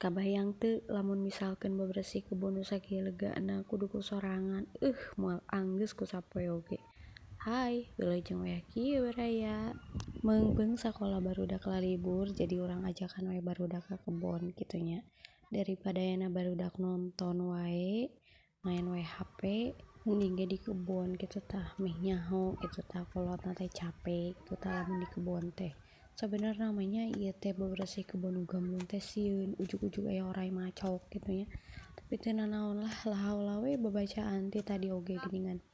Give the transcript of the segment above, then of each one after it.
Kabayang teu lamun misalkeun beberesih kebon nu sakieu legana kudu ku sorangan, moal anggeus ku sapoe oge. Hai, wilujeng weh kieu baraya. Meungpeung sakola barudak lalibur, jadi urang ajakan we barudak ka kebon kitu nya. Daripada ayeuna barudak nonton wae, main we HP, mending ge di kebon kitu tah, meh nyaho kitu tah kolotna teh cape kitu tah lamun di kebon teh. Sabenerna mah nya ieu teh beberesih kebon nu gamlung teh sieun ujug-ujug aya oray macok kitu nya. Tapi teu nanaon lah, lahaula we babacaan ti tadi oge geuningan.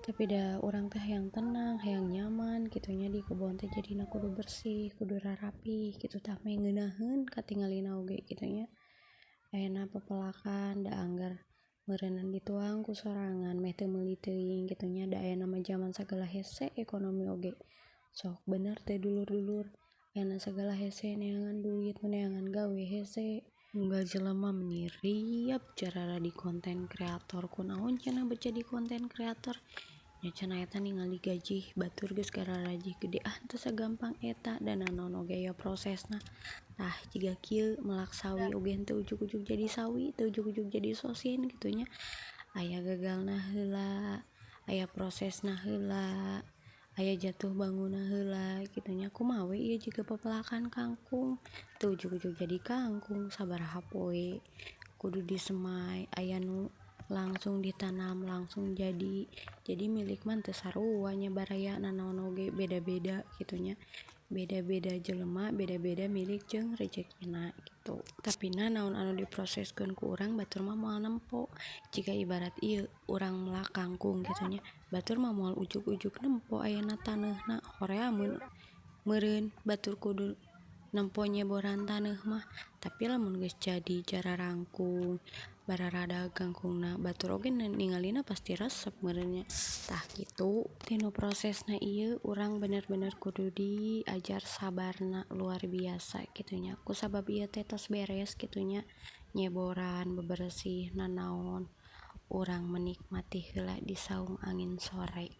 Tapi da urang teh hayang tenang, hayang nyaman kitu nya di kebon teh, jadina kudu bersih, kudu rarapih kitu tah, meh ngeunaheun katingalina oge kitu nya. Ayeuna pepelakan da angger meureunnan dituang ku sorangan meh teu meuli teuing kitu nya, da ayeuna mah jaman sagala hese ekonomi oge. Sok bener teh dulur-dulur, ayeuna sagala hese neangan duit, neangan gawe hese. Unggal jelema meuni riap jarara di konten kreator, kunaon cenah bet jadi konten kreator? Nya cenah eta ningali gaji batur geus gararajih gede, ah teu sagampang eta da nanaon oge aya prosesna. Tah jiga kieu melak sawi oge henteu ujug-ujug jadi sawi, teu ujug-ujug jadi sosin kitu nya. Aya gagalna heula, aya prosesna heula, aya jatuh bangunna heula kitu nya. Kumaha we ieu jiga pepelakan kangkung, teu ujug-ujug jadi kangkung sabaraha poe kudu disemai, aya nu langsung ditanam langsung jadi. Jadi milik mah teu sarua nya baraya, nanaon oge beda-beda kitu nya. Beda-beda jelema, beda-beda milik jeung rejekina kitu. Tapi nanaon anu diproseskeun ku urang batur mah moal nempo. Jiga ibarat ieu urang melak kangkung kitu nya, batur mah moal ujug-ujug nempo ayeuna taneuhna, hoream meureun batur kudu nempo nyeboran taneuh mah. Tapi lamun geus jadi jararangkung, bararadag kangkungna, batur oge ningalina pasti resep meureun nya. Tah kitu tinu prosesna ieu urang bener-bener kudu diajar sabarna luar biasa kitu nya. Kusabab ieu teh tos beres kitu nya, nyeboran, beberesih, nanaon, urang menikmati heula di saung angin sore.